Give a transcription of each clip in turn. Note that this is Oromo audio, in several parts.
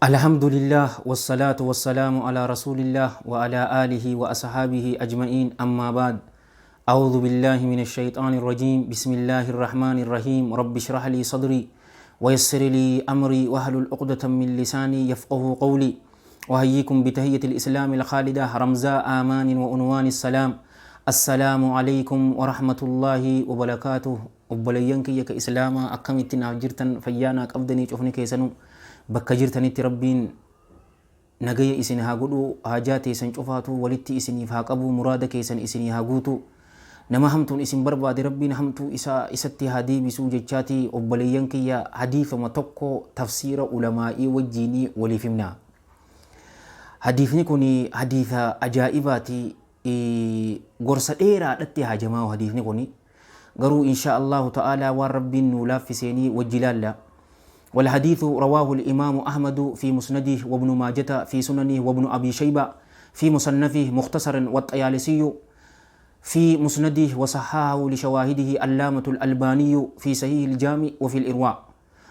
الحمد لله والصلاة والسلام على رسول الله وعلى آله وأصحابه أجمعين، أما بعد، أعوذ بالله من الشيطان الرجيم، بسم الله الرحمن الرحيم، رب اشرح لي صدري ويسر لي أمري واحلل عقدة من لساني يفقه قولي. وأحييكم بتحية الإسلام الخالدة، رمزاء آمان وعنوان السلام، السلام عليكم ورحمة الله وبركاته. Obboleeyyan kiyya ka Islaamaa, akkamitti naaf jirtan? Fayyaa naa qabdanii? Cufni keessanuu bakka jirtanitti Rabbiin nagaya isin haa godhu, haajaa teessan cufaatu walitti isiniif haa qabu, muraada keessan isinii haa guutu, nama hamtuun isin barbaade Rabbiin hamtuu isaa isatti haa deebisuu jechaati. Obboleeyyan kiyya, hadiifama tokko tafsiira ulamaa'ii wajjiinii waliif himna. Hadiifni kun hadiisa ajaa'ibaati, gorsa dheeraadhatti haajamaa'u. Hadiifni kun garuu insha Allahu ta'ala waan Rabbiin nuu laaffiseenii wajji laalla. والحديث رواه الإمام أحمد في مسنده، وابن ماجة في سننه، وابن أبي شيبة في مصنفه مختصرا، والطيالسي في مسنده، وصححه لشواهده علامة الألباني في صحيح الجامع وفي الإرواء،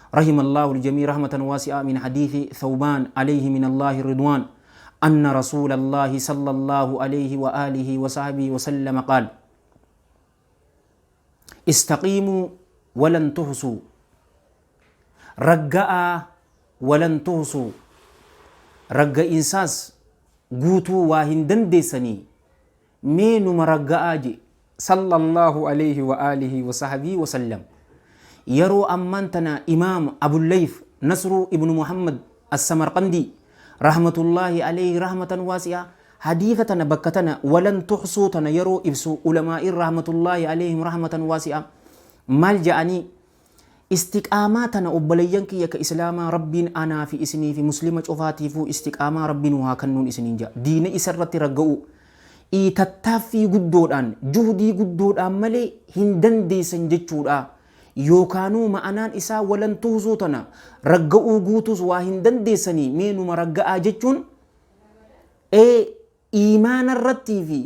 رحم الله الجميع رحمة واسعة، من حديث ثوبان عليه من الله الرضوان أن رسول الله صلى الله عليه وآله وصحبه وسلم قال: استقيموا ولن تحصوا، رجاء ولن تحصوا، ragga'iinsaas guutuu waa hin dandeessanii, mee numa ragga'aa je صلى الله عليه وآله وصحبه وسلم. Yeroo ammaan tana Imaam Abullayf Nasru ibnu Muhammad Assamarqandii رحمة الله عليه رحمة واسعة hadiisa tana bakka tana ولن تحصوا tana yeroo ibsu, ulamaa'in رحمة الله عليهم رحمة واسعة maal ja'anii? Istiqaamaa tana, obboleeyyan kiyya ka Islaamaa, Rabbiin anaa fi isinii fi Muslima cufaatiifuu istiqaamaa Rabbiin haa kennuun isiniin ja'a. Diina isarratti ragga'u tattaaffii guddoodhaan, juhdii guddoodhaan malee hin dandeessan jechuudha. Yookaanuu ma'anaan isaa ولن تحصوا tana ragga'uu guutus waa hin dandeessanii, meenuma ragga'aa jechuun iimaana irrattii fi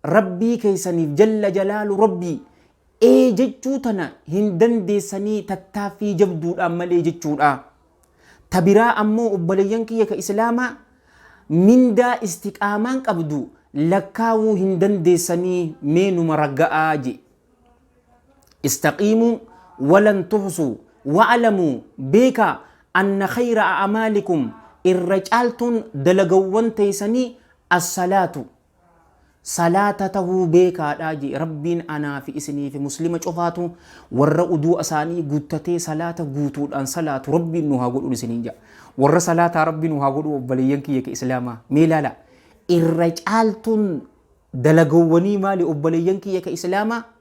Rabbii keessaniif جل جلاله Rabbii ee jechuu tana hin dandeessanii tattaaffii jabduudhaan malee jechuudha. Ta biraa ammoo, obboleeyyan kiyya ka Islaamaa, mindaa istiqaamaan qabdu lakkaawuu hin dandeessanii, meenuma ragga'aa je. استقيموا ولن تحصوا واعلموا beekaa أن خير أعمالكم irra caaltuun dalagawwan teessanii الصلاة salaata tahuu beekaadhaa je. Rabbiin anaa fi isinii fi Muslima cufaatu warra uduu isaanii guuttatee salaata guutuudhaan salaatu Rabbiin nu haa godhuun isiniin jedha. Warra salaataa Rabbiin nu haa godhu. Obboleeyyan kiyya ka Islaamaa, mee ilaala, irra caaltuun dalagawwanii maali, obboleeyyan kiyya ka Islaamaa?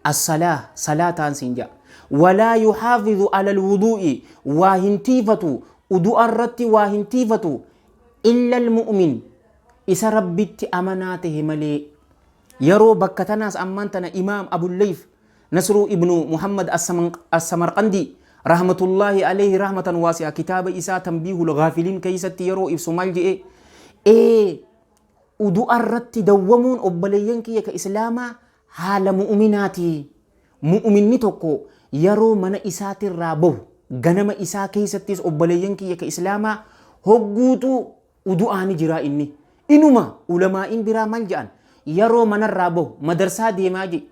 الصلاة salaataan siin jedha. ولا يحافظ على الوضوء waa hin tiifatu, udu'a irratti waa hin tiifatu, إلا المؤمن isa Rabbitti amanaa tahe malee. Yeroo bakka tanaas ammaan tana Imaam Abullayf Nasruu ibnu Muhammad Assamarqandii رحمة الله عليه رحمة واسعة kitaaba isaa تنبيه الغافلين keeysatti yeroo ibsu maal je'e? Ee, udu'a irratti dawwamuun, obboleeyyan kiyya ka Islaamaa, haala mu'uminaati. Mu'uminni tokko yeroo mana isaatirraa bahu, ganama isaa keessattis, obboleeyyan kiyya ka Islaamaa, hogguutu udu'aani jira inni. Inuma ulamaa'in biraa maal jedhan? Yeroo manarraa bahu, madarsaa deemaa je,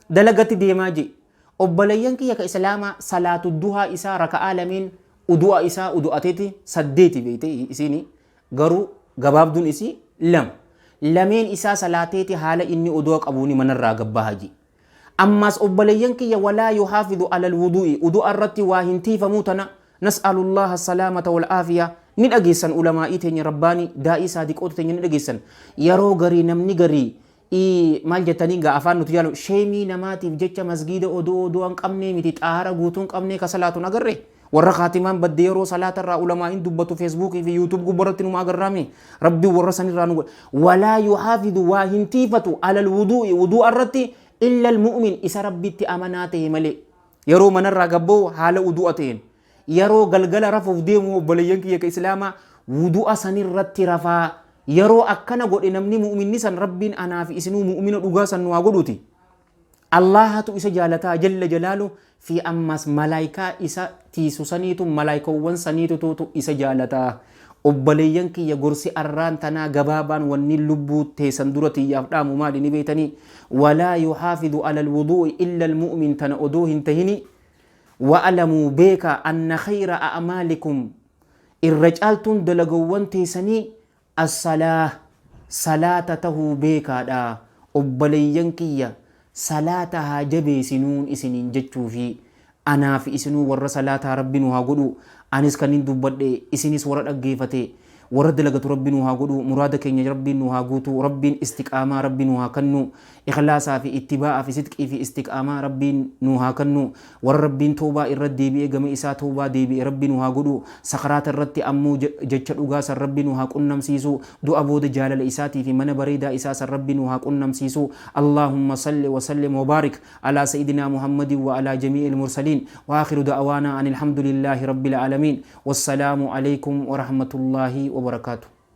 dalagatti deemaa je, obboleeyyan kiyya ka Islaamaa, salaatu duhaa isaa raka'aa lameen udu'a isaa udu'ateeti saddeeti beeyte isiini, garuu gabaabduun isii lama, lameen isaa salaateeti haala inni udu'a qabuuni manarraa gabbaha je. Ammaas, obboleeyyan kiyya, ولا يحافظ على الوضوء udu'a irratti waa hin tiifamuu tana، نسأل الله السلامة والعافية. Ni dhageessan, ulamaa'ii teenya rabbaanii, daa'ii saadiqoota teenya ni dhageessan. Yeroo garii namni garii maal jettanii gaa afaan nuti jaalu, sheemii namaatiif jecha masgiida odoo odoo hin qabnee miti, xaara guutuu hin qabnee ka salaatuun agarre, warra kaatimaan badde yeroo salaata irraa ulamaa'iin dubbatu Feesbuukii fi YouTube gubbarratti numa agarraami. Rabbi warra sanirraa nu godhe. ولا يحافظ waa hin tiifatu على الوضوء wudu'a irratti إلا المؤمن isa Rabbitti amanaa ta'e malee. Yeroo manarraa gabboo haala wudu'a ta'een, yeroo galgala rafuuf deemu, obboleeyyan kiyya ka Islaamaa, wudu'a sanirratti rafaa. Yeroo akkana godhe namni mu'minni san, Rabbiin anaa fi isinuu mu'mina dhugaa san nu haa godhuti. Allaahatu isa jaalataa jalla jalaalu fi ammas malaayikaa isa tiisu saniitu, malaayikowwan saniitutuutu isa jaalataa. Obboleeyyan kiyya, gorsi arraan tanaa gabaabaan wanni lubbuu teessan dura tiyyaaf dhaamu maali ni beeytanii? Walaa yuhaafidu alal wuduu'i illa almu'min tana odoo hin tahini, wa'lamuu beeka, anna khayra a'maalikum irra caaltuun dalagowwan teessanii as-salaah salaata tahuu beekaadha. Obboleeyyan kiyya, salaata haa jabeesinuun isiniin jechuufi. Anaa fi isinuu warra salaataa Rabbi nu haa godhu. Anis kanin dubbadhe, isinis warra dhaggeefate, warra dalagatu Rabbi nu haa godhu. Muraada keenya Rabbiin nu haa guutu. Rabbiin istiqaamaa Rabbi nu haa kannu. Ikhlaasaa fi ittibaa'a fi sidqii fi istiqaamaa Rabbiin nu haa kannu. Warra Rabbiin tawbaa irra deebi'ee gama isaa tawbaa deebi'e Rabbi nu haa godhu. Sakaraata irratti ammoo jecha dhugaa san Rabbi nu haa qunnamsiisu. Du'a booda jaalala isaatii fi mana bareedaa isaa san Rabbi nu haa qunnamsiisu. Allaahumma salli wa sallim wa baarik alaa sayyidinaa Muhammadin wa alaa jamii'il mursaliin. Wa aakhiru da'awaanaa anil hamdulillaahi rabbil aalamiin. Wassalaamu aleykum wa rahmatullaahi wa barakaatuh.